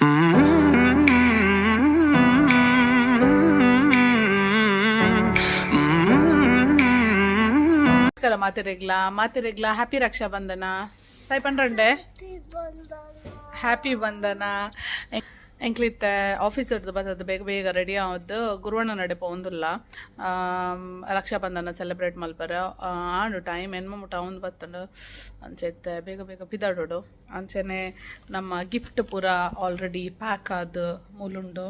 ನಮಸ್ಕಾರ ಮಾತೆರೆಗ್ಲಾ ಮಾತೆರೆಗ್ಲಾ. ಹ್ಯಾಪಿ ರಕ್ಷಾ ಬಂಧನ. ಸಾಯಿ ಪಂಡ್ರಂಡೆ ಹ್ಯಾಪಿ ಬಂಧನ. ಎಂಕ್ಲಿತ್ತೆ ಆಫೀಸ್ ಹಿಡ್ದು ಬತ್ತದ, ಬೇಗ ಬೇಗ ರೆಡಿ ಆವದ್ದು ಗುರುವಣ್ಣ ನಡೆ ಪೋಂದುಲ್ಲ ರಕ್ಷಾ ಬಂಧನ ಸೆಲೆಬ್ರೇಟ್ ಮಲ್ಪರ. ಆಂಡು ಟೈಮ್ ಎನ್ಮ ಮುಟ ಒಂದು ಬತ್ತಂಡು ಅಂಚೆತ್ತೆ ಬೇಗ ಬೇಗ ಪಿದಾಡೋಡು. ಅಂಚೆನೆ ನಮ್ಮ ಗಿಫ್ಟ್ ಪೂರ ಆಲ್ರೆಡಿ ಪ್ಯಾಕ್ ಆದ್ ಮೂಲುಂಡು.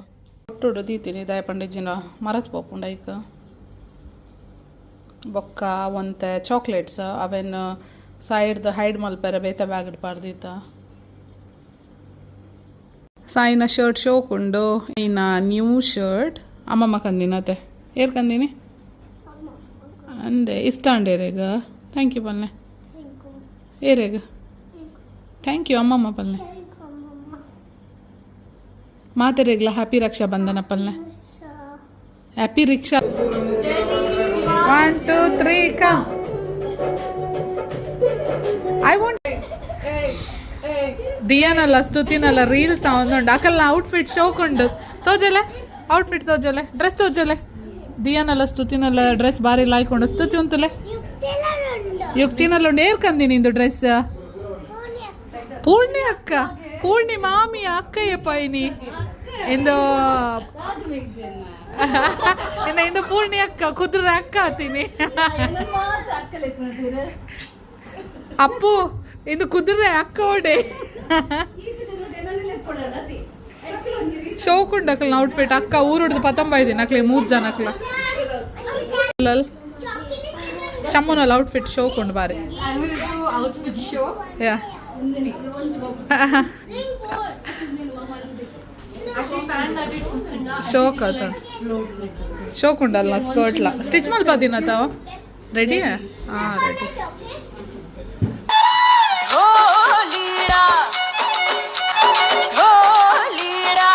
ಒಟ್ಟುಡು ದೀತೀನಿ ದಾಯ ಪಂಡಿಜಿನ ಮರತ್ ಪೋಪುಂಡು ಐಕ್. ಬೊಕ್ಕ ಒಂತೆ ಚಾಕ್ಲೇಟ್ಸ್ ಅವೆನ್ ಸೈಡ್ದು ಹೈಡ್ ಮಲ್ಪೆರೆ ಬೇತೆ ಬ್ಯಾಗ್ ಪಾಡ್ದೀತ. ಸಾಯಿನ ಶರ್ಟ್ ಶೋಕ್ ಉಂಡು. ಇನ್ನ ನ್ಯೂ ಶರ್ಟ್ ಅಮ್ಮಮ್ಮ ಕಂದಿನತೆ. ಏರ್ ಕಂದಿನಿ ಅಂದೆ ಇಷ್ಟ ಅಂಡೇರೆಗ. Thank you ಪಲ್ಲೆ ಏರೆಗ. Thank you ಅಮ್ಮಮ್ಮ ಪಲ್ಲೆ. ಮಾತೆರೆಗ್ಲ ಹ್ಯಾಪಿ ರಕ್ಷಾ ಬಂಧನ ಪಲ್ಲೆ. Happy rickshaw. One, two, three, come. I want ದಿಯಾನಲ್ಲ ಸ್ತುತಿನಲ್ಲ ರೀಲ್ಸ್ ಒಂದುಂಡು. ಅಕಲ್ನ ಔಟ್ಫಿಟ್ ಶೋಕ್ ಉಂಡು. ತೋಜಲೆ ಔಟ್ಫಿಟ್, ತೋಜಲೆ ಡ್ರೆಸ್, ತೋಜಲೆ. ದಿಯಾನಲ್ಲ ಸ್ತುತಿನಲ್ಲ ಡ್ರೆಸ್ ಬಾರಿ ಲಾಯ್ಕ್ ಉಂಡು. ಸ್ತುತಿ ಉಂತಲೆ. ಯುಕ್ತಿನಲ್ಲ ಉಂಡು. ಏರ್ ಕಂದಿ ನಿಂದು ಡ್ರೆಸ್? ಪೂರ್ಣಿ ಅಕ್ಕ, ಪೂರ್ಣಿ ಮಾಮಿ ಅಕ್ಕಯ್ಯ ಪೈನಿ ಇಂದು. ಇನ್ನು ಇಂದು ಪೂರ್ಣಿ ಅಕ್ಕ ಕುದುರೆ ಅಕ್ಕ ಆತೀನಿ. ಅಪ್ಪು ಇಂದು ಕುದುರೆ ಅಕ್ಕ ಓಡೆ. ಶೋಕ್ ಉಂಡು ಅಕ್ಕಲ್ನ ಔಟ್ಫಿಟ್. ಅಕ್ಕ ಊರುಡ್ದು ಪತಂಬ ಇದ್ದೀನಿ ಅಕ್ಲೆ ಮೂರು ಜನ ಅಕ್ಲ. ಶಮ್ಮುನಲ್ ಔಟ್ಫಿಟ್ ಶೋಕ್ ಉಂಡು ಬಾರಿ. I will do outfit show. Yeah. Actually, fan that it ಶೋಕ್ ಆತ, ಶೋಕ್ ಉಂಡಲ್ಲ. ಸ್ಕರ್ಟ್ಲ ಸ್ಟಿಚ್ ಮಲ್ಪದಿನ ತಾವ. ರೆಡಿ? ಹಾಂ, ರೆಡಿ. ढोलीड़ा ढोलीड़ा.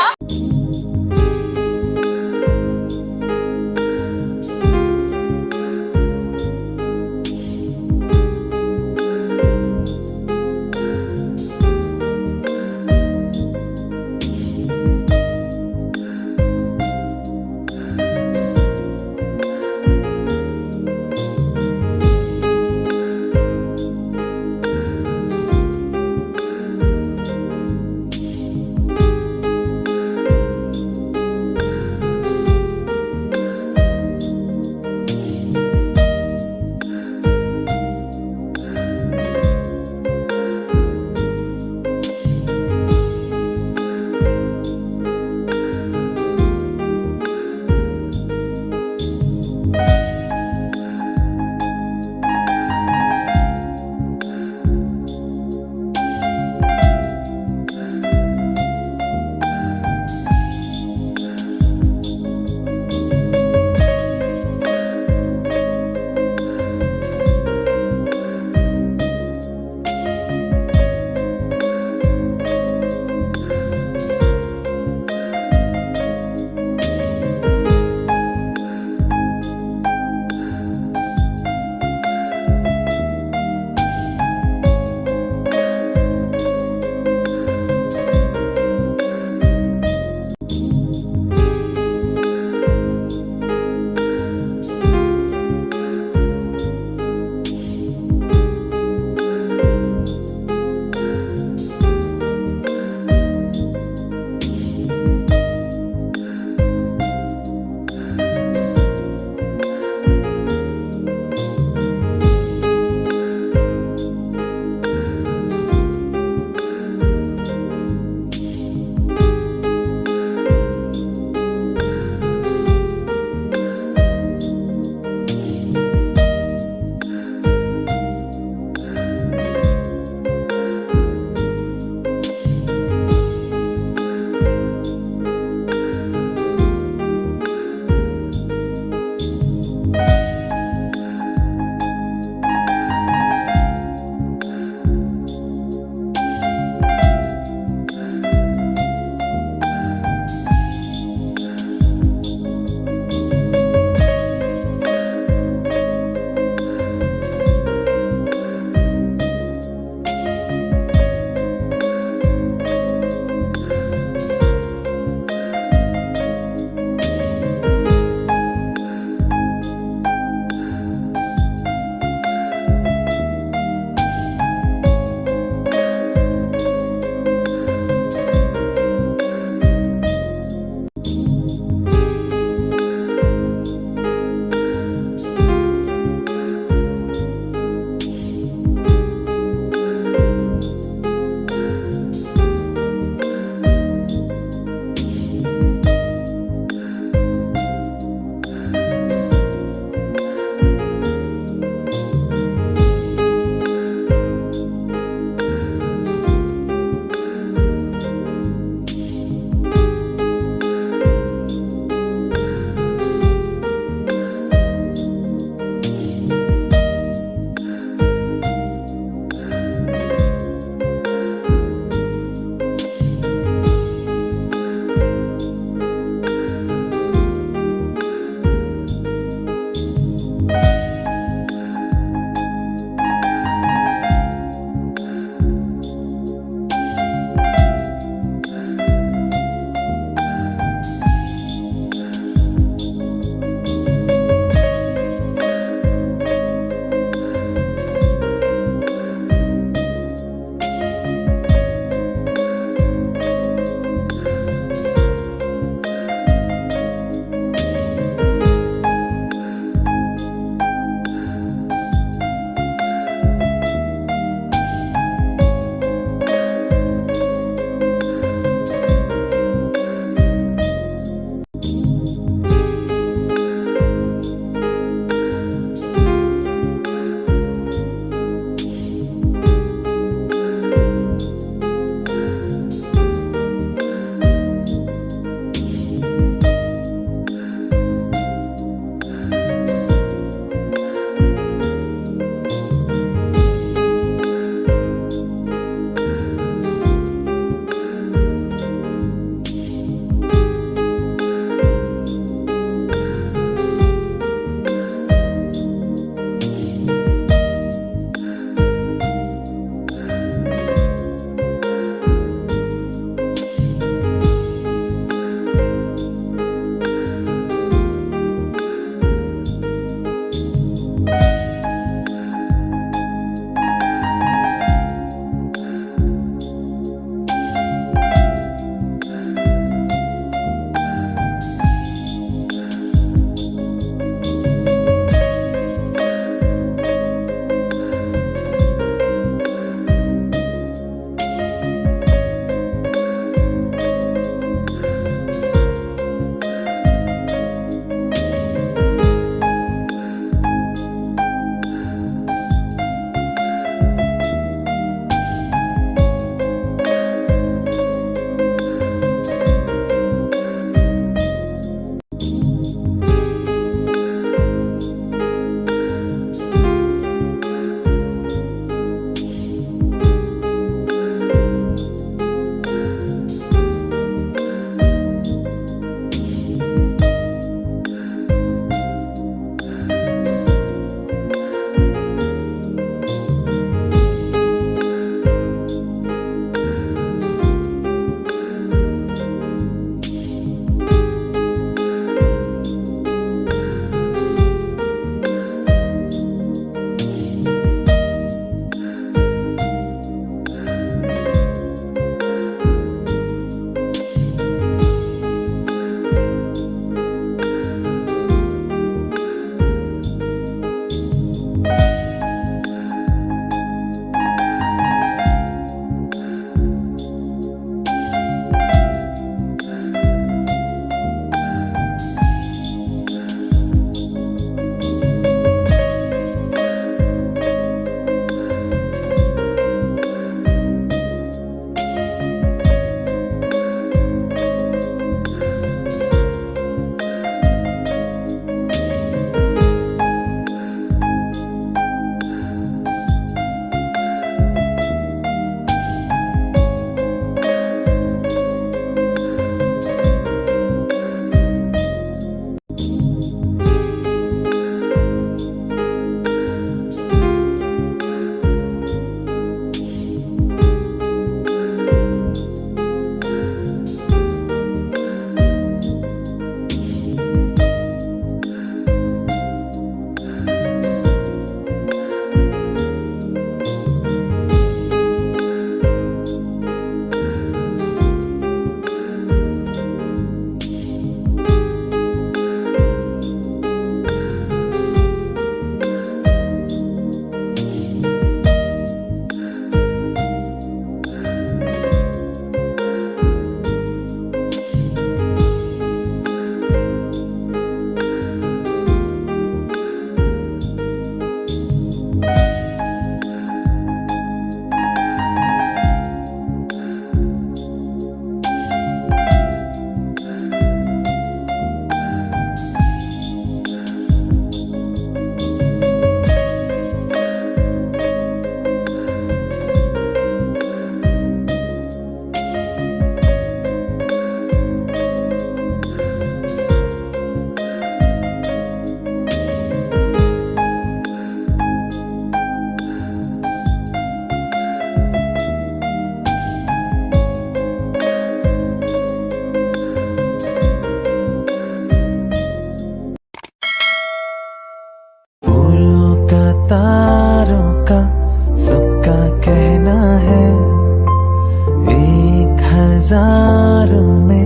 हजारों में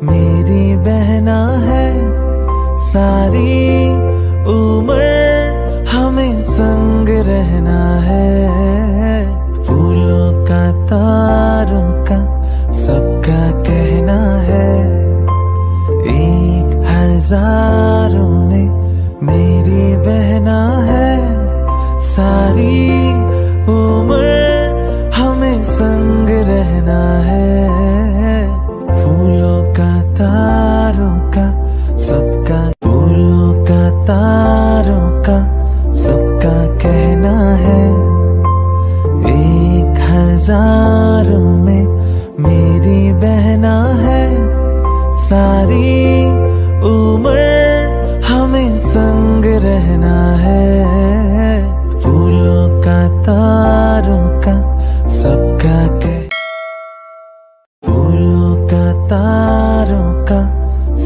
मेरी बहना है, सारी उम्र हमें संग रहना है। फूलों का तारों का सबका कहना है, एक हजारों में मेरी बहना है, सारी उम्र हमें संग रहना है। फूलों का तारों का सबका, फूलों का तारों का सबका कहना है, एक हजारों में मेरी बहना है, सारी उम्र हमें संग रहना है। फूलों का तारों का सबका कह, फूलों का तारों का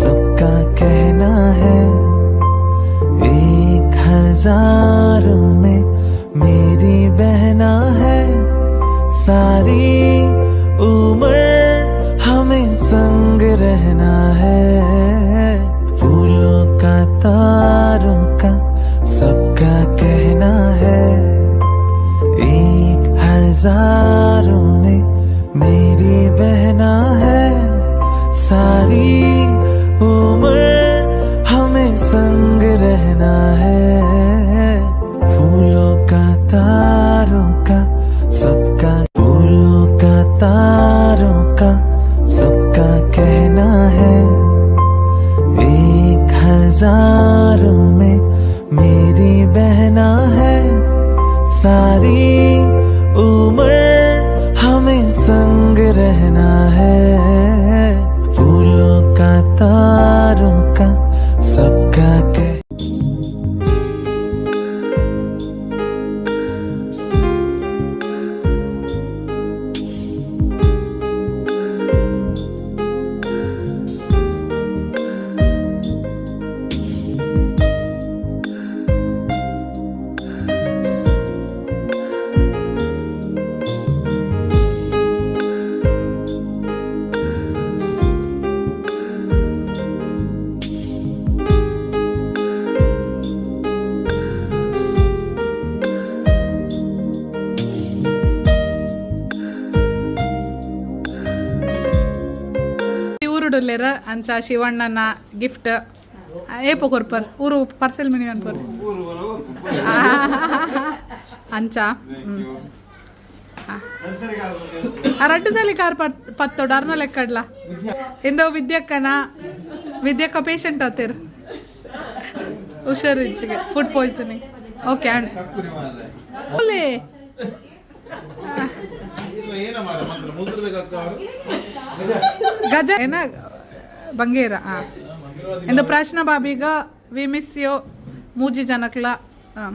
सबका कहना है, एक हजारों में मेरी बहना है, सारी उम्र हमें संग रहना है। फूलों का तारों का सबका कहना है, एक हजारों में मेरी बहना है, सारी उम्र हमें संग रहना है। फूलों का तारों का सबका, फूलों का तारों का सबका कहना है, एक हजारों में मेरी बहना है, सारी उम्र हमें संग रहना है। फूलों का तारों का सबका कह। ಊರುಡುಲ್ಲೆರ್ ಅಂಚ ಶಿವಣ್ಣನ ಗಿಫ್ಟ್ ಏಪು ಕೊರ್ಪರ್ ಊರು ಪಾರ್ಸೆಲ್ ಮಿನಿ ಅನ್ಪರ್ ಅಂಚ. ರಡ್ಡು ಸಲಿ ಕಾರ್ ಪತ್ತೋಡು ಅರ್ನ ಲೆಕ್ಕಡ್ಲ ಎಂದೋ ವಿದ್ಯಕ್ಕನ ವಿದ್ಯಕ್ಕ ಪೇಷಂಟ್ ಆತೇರು, ಹುಷಾರಿಜ್ಜಿಗೆ ಫುಡ್ ಪಾಯ್ಸನಿಂಗ್. ಓಕೆ ಅಣ್ಣ. ಓಲೆ ಗಜ ಏನ ಬಂಗೇರ. ಹಾಂ, ಎಂದು ಪ್ರಾಶ್ನ ಬಾಬಿಗ we miss you. ಮೂಜಿ ಜನಕ್ಲ ಹಾಂ.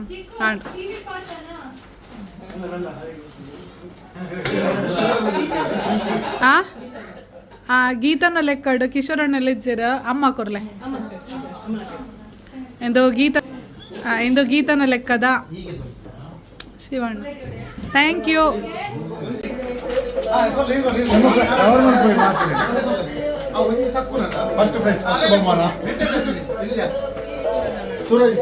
ಆ ಆ ಗೀತನ ಲೆಕ್ಕಡು ಕಿಶೋರಣ್ಣ ಲೆಜ್ಜರ ಅಮ್ಮ ಕೊರ್ಲೆ. ಎಂದು ಗೀತ ಎಂದು ಗೀತನ ಲೆಕ್ಕದ Shivanna. Thank you. First prize, first ಬಹುಮಾನ ಸೂರಜ್.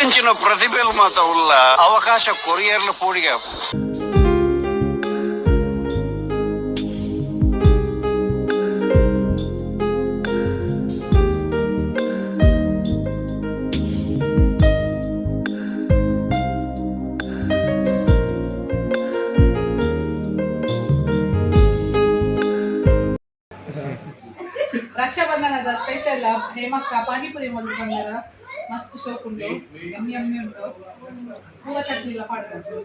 ಇಂಚಿನ ಪ್ರತಿಭೆಲು ಮಾತ ಉಲ್ಲ ಅವಕಾಶ ಕೊರಿಯರ್ಲ ಪೋಡಿಗೆ. ರಕ್ಷಾಬಂಧನದ ಸ್ಪೆಷಲ್ ಹೇಮಕ್ಕ ಪಾನಿಪುರಿ ಬಂದಾರ. ಮಸ್ತ್ ಶೋಕ್ ಉಂಟು, ಯಮ್ಮಿ ಯಮ್ಮಿ ಉಂಟು. ಪೂರ ಚಟ್ನಿ ಇಲ್ಲ ಪಾಡ್ದು.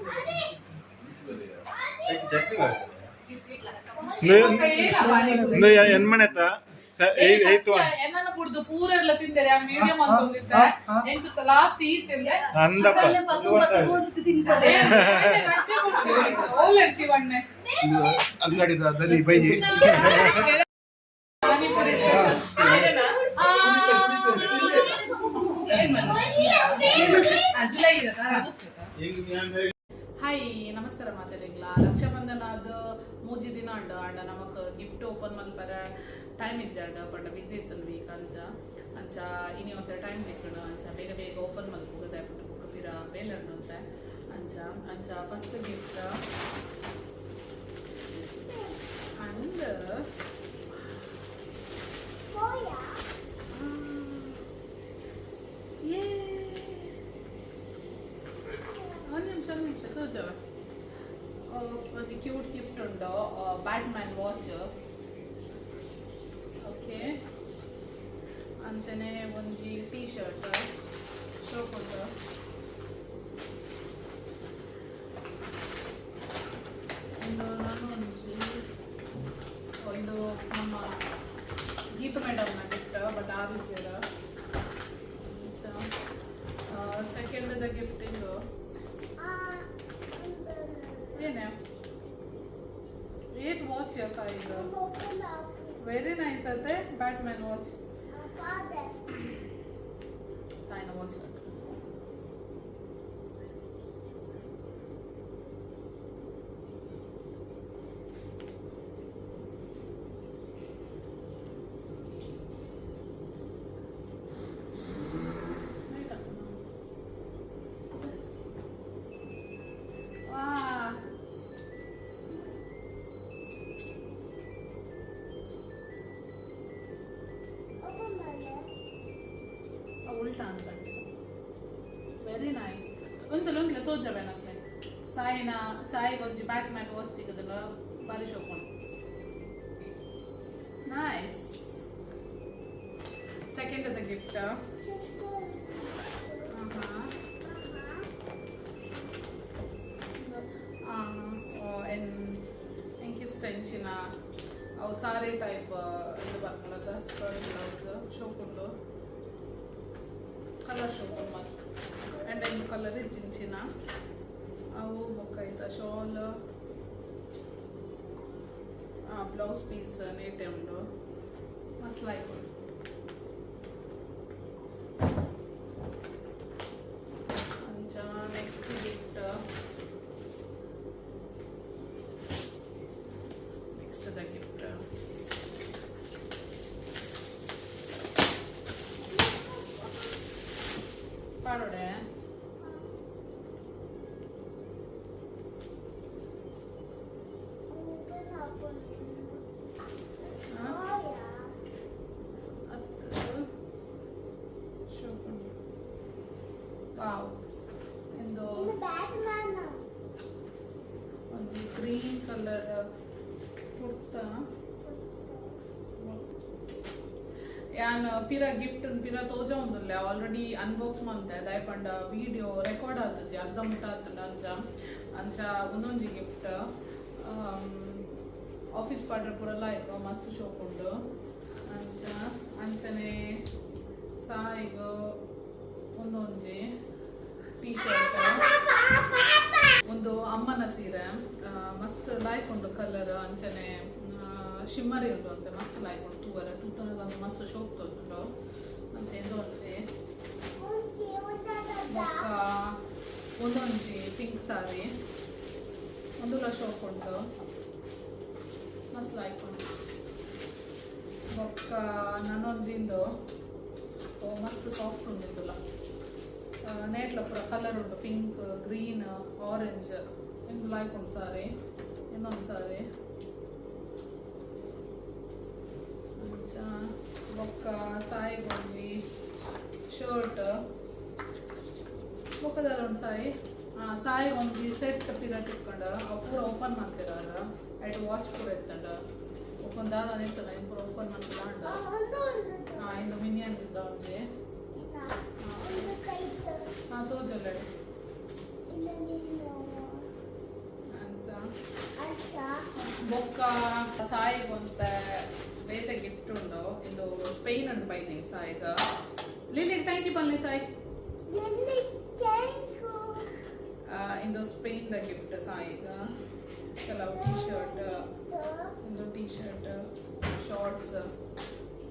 ಎನ್ಮನೆತ. ಎನ್ನನ ಬುಡ್ದು ಪೂರೆಲ್ಲ ತಿಂದರೆ ಆ ವಿಡಿಯೋ ಮಂತೊಂದಿದ್ದೆ. ಎಂಕ್ ಲಾಸ್ಟ್ ಈ ತಿಂದೆ. ಅಂದಪ್ಪ. ಓಲ್ಲೆರ್ ಶಿವಣ್ಣೆ. ಅಂಗಡಿದ ದನಿ ಬೈ. ಪಾನಿಪುರಿ ಸ್ಪೆಷಲ್. ಹಾಯ್, ನಮಸ್ಕಾರ ಮಾತಾಡಿಗ್ಲ. ರಕ್ಷಾಬಂಧನ ಅದು ಮೂಜಿ ದಿನ ಉಂಡು. ಅಂಡ ನಮಕ್ ಗಿಫ್ಟ್ ಓಪನ್ ಮಲ್ಪರ ಟೈಮ್ ಇಜ್ಜಾಂಡ್ ಪಂಡ ಬಿಸಿ ಇತ್ತನ್ ವೀಕ್. ಅಂಚ ಅಂಚ ಇನಿ ಒಂತೆ ಟೈಮ್ ತಿಕ್ಕಂಡು. ಅಂಚ ಬೇಗ ಬೇಗ ಓಪನ್ ಮಲ್ಪುಗ, ದಯಪಟ್ಟು ಬುಕ್ ಪಿರ ಬೇಲಂಡು ಅಂತ. ಅಂಚ ಅಂಚ ಫಸ್ಟ್ ಗಿಫ್ಟ್ ಅಂಡ್ ಒಂದು ನಿಮಿಷ, ಒಂದು ನಿಮಿಷ ತೋಜವ. ಒಂಜಿ ಕ್ಯೂಟ್ ಗಿಫ್ಟ್ ಉಂಡು, ಬ್ಯಾಟ್ಮ್ಯಾನ್ ವಾಚ್. ಓಕೆ, ಅಂಚನೆ ಒಂಜಿ ಟೀ ಶರ್ಟ್ ಶೋಕ್ ಉಂಡು. ಒಂದು ನಾನು ಒಂಜಿ ಒಂದು ನಮ್ಮ ಗೀತು ಮೇಡಮ್ನ ಗಿಫ್ಟ್, ಬಟ್ ಆರಿಜ್ಜರ. ಸೆಕೆಂಡ್ the gift ಇದು ಏನೇ? ಏಟ್ ವಾಚ್ ಇದು? ವೆರಿ ನೈಸ್ ಅತ್ತೆ, ಬ್ಯಾಟ್ಮ್ಯಾನ್ ವಾಚ್. ಸಾಯಿನ ವಾಚ್. ವಾ. ಉಲ್ಟಾ ಅಂತ. Very nice. ಒಂದಲ್ಲ ಒಂದ್ಲೆ ತೋಜವೇನಂತೆ ಸಾಯಿನ. ಸಾಯಿಗೆ ಒಂಜಿ ಬ್ಯಾಟ್ಮ್ಯಾನ್ ಓದ್ತಿಗದಲ್ಲ, ಬಾರಿ ಶೋಕುಂಡು. ನೈಸ್. Second the gift ಎಂಕಿಷ್ಟ ಇಂಚಿನ ಅವು ಸಾರಿ ಟೈಪ್ ಇದು ಬರ್ಪುಂಡತ, ಸ್ಕರ್ಟ್ ಬ್ಲೌಸ್. ಶೋಕುಂಡು, ಕಲರ್ ಶೋಕು ಮಸ್ತ್. ಆ್ಯಂಡ್ ಇಂದು ಕಲರ್ ಇಜ್ಜಿಂಚಿನ ಅವು. ಬೊಕ್ಕ ಐತ ಶಾಲ್, ಬ್ಲೌಸ್ ಪೀಸ್ ನೀಟೆ ಉಂಡು, ಮಸ್ತ್ ಲೈಕ್ ಉಂಡು. ಅಂಚ next gift, next the gift ಪಾಡೋಡೆ. ಅತ್ತು ಶೋಕುಂಡು. ವಾವ್, ಇಂದು ಒಂಜಿ ಗ್ರೀನ್ ಕಲರ್ ಕುರ್ತಾ. ಯಾನ್ ಪಿರ ಗಿಫ್ಟ್ ಪಿರ ತೋಜ ಉಂದುಲ್ಲೆ, ಆಲ್ರೆಡಿ ಅನ್ಬಾಕ್ಸ್ ಮಂತೆ. ದಾಯೆ ಪಂಡ ವಿಡಿಯೋ ರೆಕಾರ್ಡ್ ಆತಜಿ, ಅರ್ಧ ಮುಟ್ಟ ಆತುಂಡ. ಅಂಚ ಅಂಚ ಒಂದೊಂಜಿ ಗಿಫ್ಟ್ ಆಫೀಸ್ ಪಾಡ್ರೆ ಪೂರ ಲಾಯ್ಕ್, ಮಸ್ತ್ ಶೋಕ್ ಉಂಡು. ಅಂಚ ಅಂಚನೆ ಸಾಯಿಗ್ ಒಂದೊಂಜಿ ಟೀ ಶರ್ಟ್, ಒಂದು ಅಮ್ಮನ ಸೀರೆ. ಮಸ್ತ್ ಲಾಯ್ಕ್ ಉಂಡು ಕಲರ್. ಅಂಚನೆ ಶಿಮ್ಮರಿ ಉಂಡು ಅಂತೆ, ಮಸ್ತ್ ಲಾಯ್ಕ್ ಉಂಡು. ತೂವರೆ ತೂತನಗ ಮಸ್ತ್ ಶೋಕ್ ತೋಜುಂಡು. ಅಂಚೆ ಇಂದೊಂಜಿ ಬೊಕ್ಕ ಒಂದೊಂಜಿ ಪಿಂಕ್ ಸಾರಿ, ಒಂದುಲ ಶೋಕ್ ಉಂಟು, ಮಸ್ತ್ ಲಾಯ್ಕ್ ಉಂಟು. ಬೊಕ್ಕ ನನೊಂಜಿ ಇಂದು, ಓ, ಮಸ್ತ್ ಸಾಫ್ಟ್ ಉಂಡು ಇಂದುಲ. ನೇಟ್ಲ ಪೂರ ಕಲರ್ ಉಂಟು, ಪಿಂಕ್, ಗ್ರೀನ್, ಆರೆಂಜ್. ಇಂದು ಲಾಯ್ಕ್ ಉಂಟು ಸಾರಿ, ಇನ್ನೊಂದು ಸಾರಿ. ಅಂಚ ಬೊಕ್ಕ ಸಾಯಿಗ್ ಒಂಜಿ ಶರ್ಟ್. ಬೊಕ್ಕದಾರ ಒಂದು ಸಾಯಿ ಸಾಯಿ ಒಂಜಿ ಸೆಟ್ ಪಿರ ತಿಕ್ಕೊಂಡು. ಅವು ಪೂರ ಓಪನ್ ಮಾಡ್ತಿರಾರ. ಐಟ್ ವಾಚ್ ಪೂರ ಇತ್ತಂಡ. ಓಪನ್ ದಾದ ಇತ್ತಲ್ಲ, ಇನ್ನು ಪೂರ ಓಪನ್ ಮಾಡ್ತಿಲ್ಲ ಅಂಡ. ಇಂದು ಮಿನಿಯನ್ಸ್ ಒಂಜಿ. ತೋಜಲ್ಲ. ಅಂಚ ಬೊಕ್ಕ ಸಾಯಿಗ್ ಒಂತೆ ಬೇತೆ ಗಿಫ್ಟ್ ಉಂಡು. ಇಂದು ಸ್ಪೇನ್ ಉಂಡು ಬೈದಿನಿ ಸಾಯಿಗ. ಲಿಲಿ, thank you ಪನ್ಲೆ ಸಾಯಿ. Thank you. ಇಂದು ಸ್ಪೇನ್ the gift ಸಾಯಿಗ. ಕೆಲವು ಟೀ ಶರ್ಟ್, ಇಂದು ಟೀ ಶರ್ಟ್, ಶಾರ್ಟ್ಸ್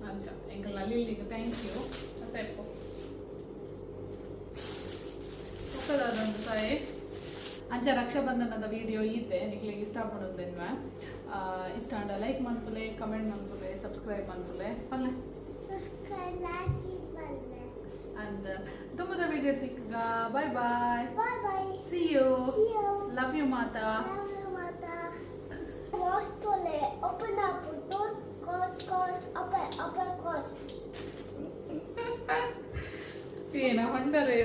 ಅಂಚ. ಎಂಕಲ್ನ ಲಿಲ್ಲಿಗೆ thank you. ಮತ್ತೆ ಇಪ್ಪು ಉಂಟು ಸಾಯಿ. ಅಂಚ ರಕ್ಷಾಬಂಧನದ ವಿಡಿಯೋ ಈತೆ. ನಿಕ್ಲೆಗ್ ಇಷ್ಟ ಆಪುಂಡು. ಇಷ್ಟ ಆಂಡ ಲೈಕ್ ಮನ್ಪುಲೆ, ಕಮೆಂಟ್ ಮನ್ಪುಲೆ, ಸಬ್ಸ್ಕ್ರೈಬ್ ಮನ್ಪುಲೆ ಪಲ್ಲೆ. Subscribe, like, ಬಲ್ಲೆ. ಅಂಡ್ ದುಂಬುದ video ತಿಕ್ಕಗ. Bye bye. Bye bye. See you. See you. Love you Mata. Love you, Mata. Wash toilet. Open up. Door. Close, close. Open, open, close. ಏನ ಹೊಂಡರೆ.